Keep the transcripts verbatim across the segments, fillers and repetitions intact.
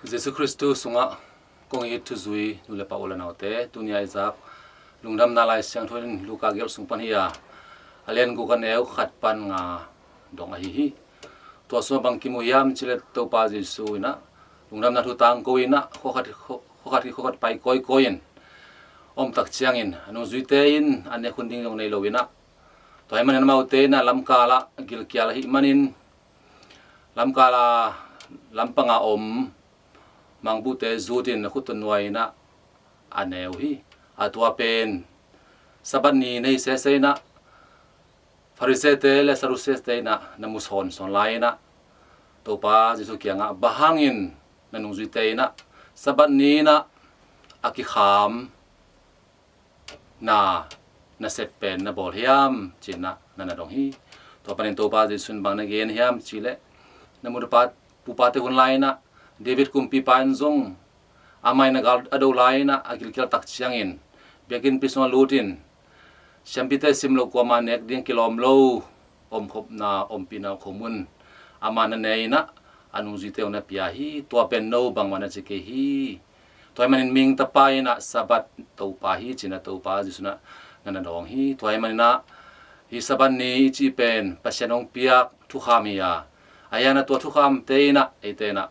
Jesu Khristu sungah kong it thuzui nu le pa u le naute, tuni a i zak Lungdamna Lai Siangtho in Luka gelh sung pan hi a, a lian guk a neu khat pan nga dong ahi hi. Tua sungah bang kimu hiam cih leh Topa Jesu in ah lungdamna thu tangko in ah khuakhat, khuakhat, khuakhat pai kawikawi in om tak ciangin a nungzuite in an nek hun ding zong nei lo in ah, tua ahih manin amaute in ah lamkal ah gilkial ahih manin lamkal a lampang a om mangbuhte zut in a khut tawh nuai in ah a neu hi. A tua pen Sabbath ni na hi sese in ah Farisee-te le Sadducee-te in ah na mu sawnsawn lai in ah Topa Jesu kiangah, "Bang hangin na nungzuite in ah Sabbath ni in ah a kikham na nasep pen na bawl hiam?" ci-in ah na na dong hi. Tua panin Topa Jesu in bang na gen hiam cih leh, "Na mu na pa, pupate hun lai in ah David kumpipa in zong amah in a gal a do lai in ah a gilkial tak ciangin biakinnpi sungah lut in siampite sim loh, kuama nek ding kilawm lo, omkhopna, ompihna khomun amah na ne in ah a nungzuite zong na pia hi. Tua pen no bangmah na ci kei hi. Tua ahih manin mihing Tapa in ah Sabbath Topa hi," ci-in ah Topa Jesu in ah na na dawng hi. Tua ahih manin ah hih Sabbath ni i cih pen Pasian hong piak thukham hi a, ahi hangin ah tua thukhamte in ah eite in ah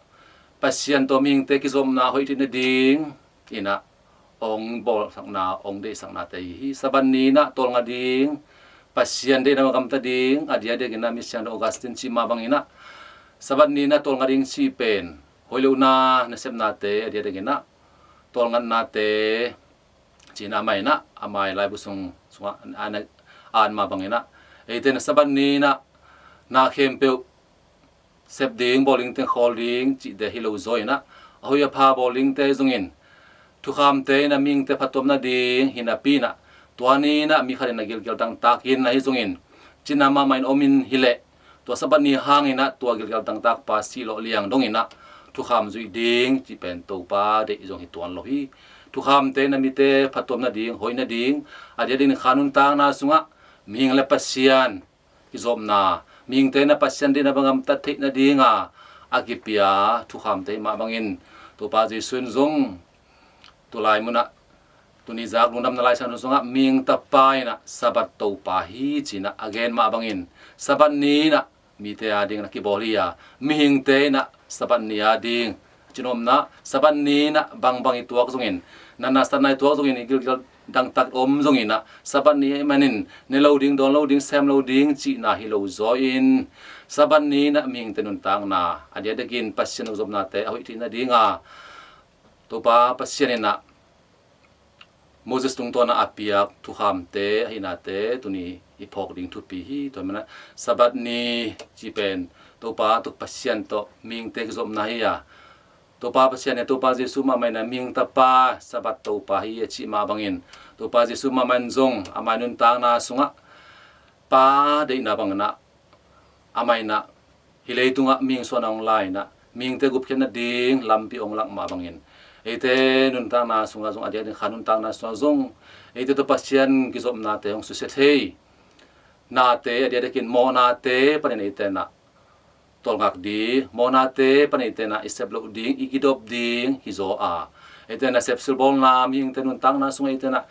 Pasian tawh mihingte kizopna hoih theih nading in ah hong bawlsakna, hong deihsaknate hi hi. Sabbath ni in ah tawlnga ding, Pasian deihna bang gamta ding, a diakdiakin ah Misiangtho Augustine cih mah bangin ah Sabbath ni in ah tawlnga ding cih pen hoih lohna nasepnate, a diakdiakin ah tawlngatnate ci-in ah amah in ah, amah i laibu sung, sungah a na at mah bangin ah eite in ah Sabbath ni in ah na khempeuh sep ding, bawl ding teng khawl ding cihte hi lo zaw in ah, a hoih a pha bawl dingte zongin, thukhamte in ah mihingte phattuam nading hi napi in ah, tua ni in ah mi khat in a gilkial dangtak in ahi zongin, cina mahmah in om in hi leh, tua Sabbath ni hangin ah tua gilkial dangtak pa sih lawh liang dong in ah thukham zuih ding cih pen Topa deih zong hi tuan lo hi. Thukhamte in ah mite phattuam nading, hoih nading, a diakdiakin kha nuntakna sungah mihing le Pasian kizopna, mihingte in ah Pasian deihna bang gamtat theih nading a a kipia thukhamte hi mah bangin, Topa Jesu in zong tulai mun ah, tuni zak Lungdamna Lai Siangtho sungah mihing Tapa in ah Sabbath Topa hi ci-in ah a gen mah bangin, Sabbath ni in ah mite adingin a kibawl hi a, mihingte in ah Sabbath ni ading, a cin omna, Sabbath ni in ah bangbang i tuak zongin, natna satna i tuak zongin, i gilkial dangtak om zongin ah, Sabbath ni ahih manin ne lo ding, dawn lo ding, sem lo ding cihna hi lo zaw in, Sabbath ni in ah mihingte nuntakna, a diakdiakin Pasian kizopnate a hoih theih nading a Topa Pasian in ah Moses tungtawn a a piak thukhamte, a hihnate tuni i phawk ding thupi hi. Tua ahih manin ah Sabbath ni cih pen Topa tawh, Pasian tawh mihingte kizopna hi a, Topa Pasian in, Topa Jesu mahmah in ah mihing Tapa, Sabbath Topa hi a cih mah bangin, Topa Jesu mahmah in zong amah i nuntakna sungah Pa deihna bangin ah amah in ah hih leitungah mihing suahna hong la in ah mihingte gupkhiat nading lampi hong lak mah bangin, eite nuntakna sungah zong, a diakdiakin kha nuntakna sungah zong, eite tawh Pasian kizopnate hong susia thei nate, a diakdiakin mawhnate panin eite in ah tawlngak ding, mawhnate panin eite in ah i sep loh ding, i kidop ding hi zaw a, eite in ah sepsil bawlna, mihingte nuntakna sungah eite in ah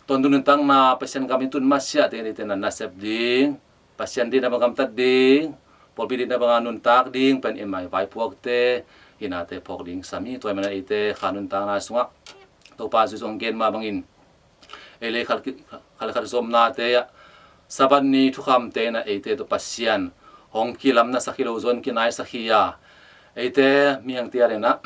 tawntung nuntakna, Pasian gam i tun masiah teng eite in ah nasep ding, Pasian deihna bang gamtat ding, pawlpi deihna bang a nuntak ding pen i mai vaipuakte hihnate phawk ding sam hi. Tua ahih manin ah eite kha nuntakna sungah Topa Jesu hong gen mah bangin, ei le khat, khat le khat zopnate ah Sabbath ni thukhamte in ah eite tawh Pasian hong kilamnasak hi lo zaw in kinaisak hi a, eite mihingte adingin ah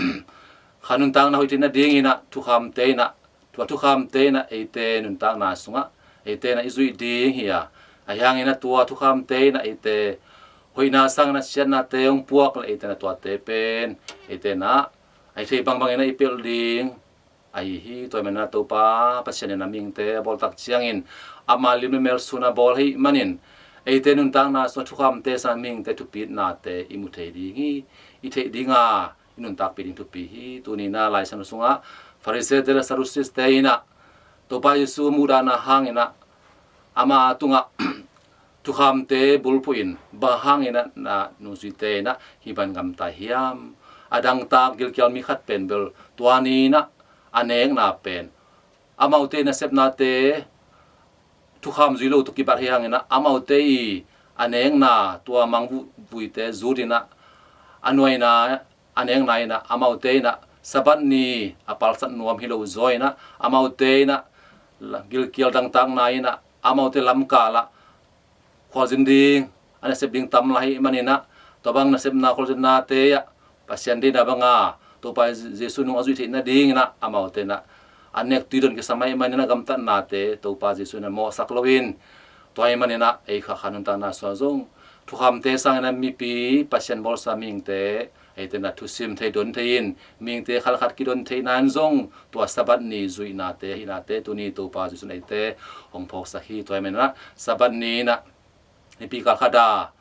kha nuntakna hoih theih nadingin ah thukhamte in ah, tua thukhamte in ah eite nuntakna sungah eite in ah i zuih ding hi a, ahi hangin ah tua thukhamte in ah eite hoihna sangin ah siatnate hong puak leh eite in ah tuate pen eite in ah a i theih bangbangin ah i pelh ding ahi hi. Tua ahih manin ah Topa Pasian in ah mihingte a bawl tak ciangin ama lim le mel sun a bawl ahih manin, eite nuntakna sungah thukhamte sangin mihingte thupitnate i mu thei ding hi, i theih ding a i nuntakpih ding thupi hi. Tuni in ah Lai Siangtho sungah Farisee-te le Sadducee-te in ah Topa Jesu muhdahna hangin ah ama tungah thukhamte bulphuh in, "Bang hangin ah na nungzuite in ah hih bang gamta hiam? a dangtak gilkial mi khat pen bel tua ni-in ah a nekna pen amaute nasepnate thukham zui lo tawh kibat hi hangin ah amaute i a nekna tua mangvuite zut in ah a nuaina a nekna in ah amaute in ah Sabbath ni a palsat nuam hi lo zaw in ah amaute in ah gilkial dangtakna in ah amaute lamkal ah khualzin ding a nasep ding tam lai ahih manin ah tua bang nasepna khualzinnate ah Pasian deihna banga Topa Jesu nung a zuih theih nadingin ah amaute in ah a nek tui don kisam ahih manin ah gamtatnate Topa Jesu in ah mawhsak loin tua ahih manin ah ei khakha nuntakna sungah zong thukhamte sangin ah mipi Pasian bawlsa mihingte eite in ah thusim thei don thei in mihingte khalkhat kidon theihna in zong tua Sabbath ni zuihnate hihnate tuni Topa Jesu in eite hong phawksak hi. Tua ahih manin ah Sabbath ni in ah nipi kal khat a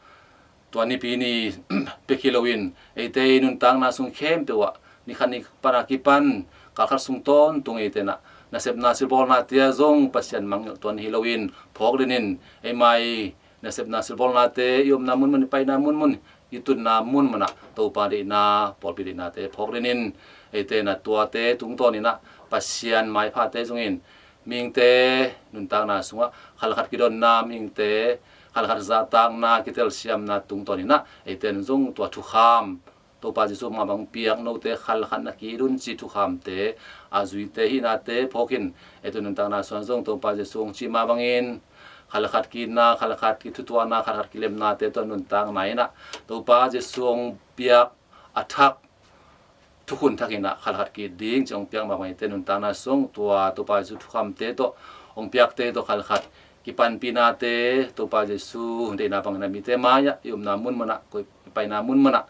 tua nipi ni bek hi loin eite i nuntakna sung khempeuh ah ni khat ni pan a kipan kal khat sung tawntung eite in ah nasepna silbawlnate ah zong Pasian mangngilh tuan hi loin phawk den in eima i nasepna silbawlnate i omna munmun i paina munmun i tutna munmun ah Topa deihna pawlpi deihnate phawk den in eite in ah tuate tungtawn in ah Pasian maiphate zongin mihingte nuntakna sungah khalkhat kidonna mihingte khalkhat zahtakna kitelsiamna tungtawn in ah eite in zong tua thukham Topa Jesu mah bang piak note khalkhat na ki-it un cih thukhamte a zuite hihnate phawk in eite nuntakna sungah zong Topa Jesu hong cih mah bangin khalkhat ki-itna khalkhat kithutuahna khalkhat kilemnate tua nuntakna in ah Topa Jesu hong piak a thak thukhun thak in ah khalkhat ki-it ding cih hong piak mah bang eite nuntakna sung tua Topa Jesu thukhamte tawh hong piakte tawh khalkhat kipanpihnate Topa Jesu deihna bangin ah mite mai-ah i omna munmun ah koi i paina munmun ah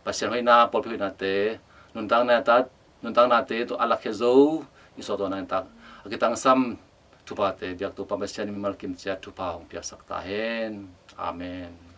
Pasian hoihna pawlpi hoihnate nuntakna ta nuntaknate tawh a lakkhia zo i sawhtuahna in tak a kitangsam thuphate biak Topa Pasian in mimal kim ciat thupha hong piaksak ta hen. Amen.